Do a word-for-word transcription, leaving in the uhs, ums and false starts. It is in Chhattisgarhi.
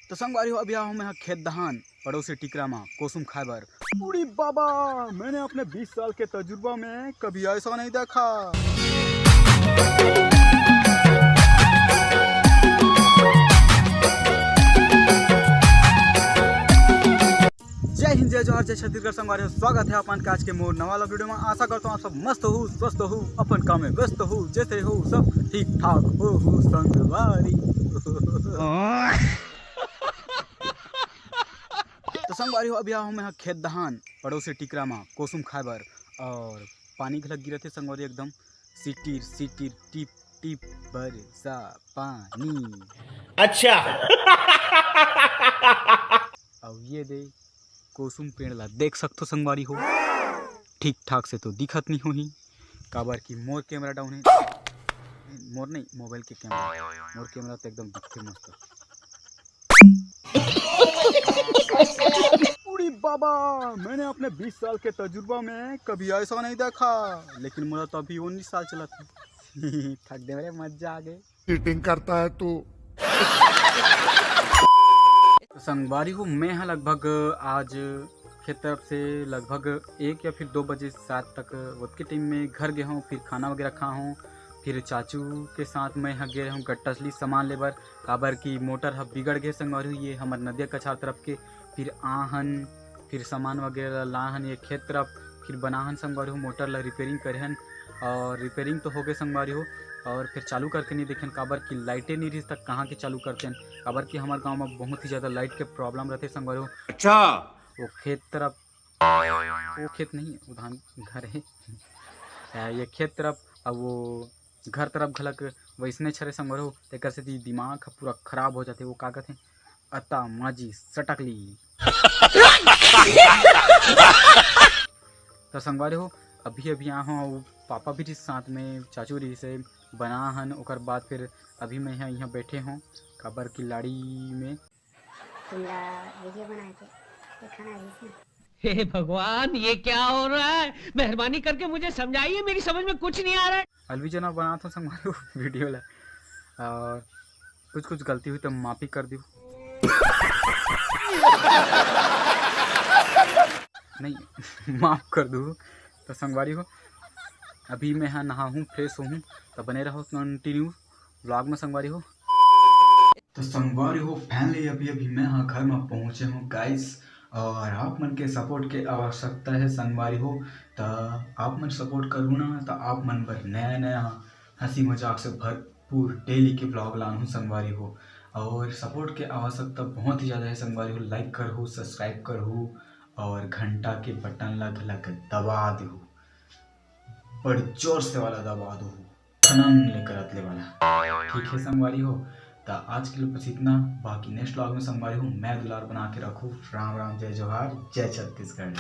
तो संगवारी हो, अभी आहूँ मैं ह खेत दहान पड़ोसी टिकरा म कोसुम खाए बर। उड़ी बाबा, मैंने अपने बीस साल के तजुर्बा में कभी ऐसा नहीं देखा। जय हिंद, जय जोहार, जय छत्तीसगढ़ संगवारी हो, स्वागत है अपन के आज के मोर नवा वाला वीडियो में। आशा करता हूँ आप सब मस्त हो, स्वस्थ हो, अपन काम में व्यस्त हो, जैसे हो सब ठीक ठाक हो, हो संगवारी। तो संगवारी हो, अभी आहूँ मैं ह खेत दहान पड़ोसी टिकरा म कोसुम खाए बर, और पानी घलक गिरत हे संगवारी, एकदम सिटिर सिटिर टिप टिप बरसा पानी। अच्छा। अब ये दे कोसुम पेड़ ला देख सकथो संगवारी हो, ठीक ठाक से तो दिखत नहीं होही, काबर कि मोर कैमरा डाउन है। मोर नहीं, मोबाइल के कैमरा। मोर कैमरा तो एकदम दिखते मस्त। उड़ी बाबा, मैंने अपने बीस साल के तजुर्बा में कभी ऐसा नहीं देखा, लेकिन मोला तो अभी उन्नीस साल चलत हे। ठग दे रे, मजा आ गए। चीटिंग करता है तू। तो संगवारी हो, मैं ह लगभग आज खेत तरफ से लगभग एक या फिर दो बजे सात तक ओतके टाइम में घर गे हूँ, फिर खाना वगैरह खा हूँ। फिर चाचू के साथ मैं ह गे रहूँ गट्टसली सामान लेबर, काबर कि मोटर ह बिगड़ गे संगवारी हो, ये हमर नदिया कछार तरफ के। फिर आहन, फिर सामान वगैरह लाहन ये खेत तरफ, फिर बनाहन संगवारी हो, मोटर ला रिपेयरिंग करेहन। और रिपेयरिंग तो हो गए संगवारी हो, और फिर चालू करके नहीं देखेन, काबर कि लाइटे नहीं रहिस, तक कहाँ के चालू करतेन, काबर कि हमारे गांव में बहुत ही ज़्यादा लाइट के प्रॉब्लम रहते संगवारी हो। अच्छा। वो खेत तरफ, वो खेत नहीं, वो धान घर है। आ, ये खेत तरफ, अब वो घर तरफ घलक वैसने छरे संगवारी हो, तेकर सेती दिमाग ह पूरा खराब हो जाते। वो का कहते, अत्ता माजी सटकली। तो संगवारी हो, अभी अभी आए हो, पापा भी रहिस साथ में, चाचू रहिस हे, बनाहन, ओकर बाद फिर अभी मैं यहाँ, यहाँ बैठे हूँ, काबर की लाड़ी में। तुमला वीडियो बना के दिखाना रहिस ना। हे भगवान, ये क्या हो रहा है? मेहरबानी करके मुझे समझाइए, मेरी समझ में कुछ नहीं आ रहा है। अलविजा ना बनात हो संगवारी हो वीडियो ला, और कुछ कुछ गलती हुई तो माफी कर दियो। नहीं, माफ कर दू। तो संगवारी हो, अभी मैं हा नहा हूँ, फ्रेश होहूँ, तो बने रहो कंटिन्यू व्लॉग में संगवारी हो। तो संगवारी हो, finally अभी अभी मैं हा घर में पहुँचे हूँ गाइस, और आप मन के सपोर्ट के आवश्यकता है संगवारी हो। तो आप मन सपोर्ट करू ना, तो आप मन बर नया नया हंसी मजाक से भरपूर डेली के व्लॉग लान हूँ संगवारी हो। और सपोर्ट के आवश्यकता बहुत ही ज़्यादा है संगवारी हो। लाइक करहू, सब्सक्राइब करहू, और घंटा के बटन ला घलक दबा देहू, बड़ जोर से वाला दबा देहू, खनन ले करत ले वाला। ठीक है संगवारी हो, तो आज के लिए बस इतना। बाकी नेक्स्ट व्लॉग में संगवारी हो, मैं दुलार बना के रखू। राम राम, जय जोहार, जय छत्तीसगढ़।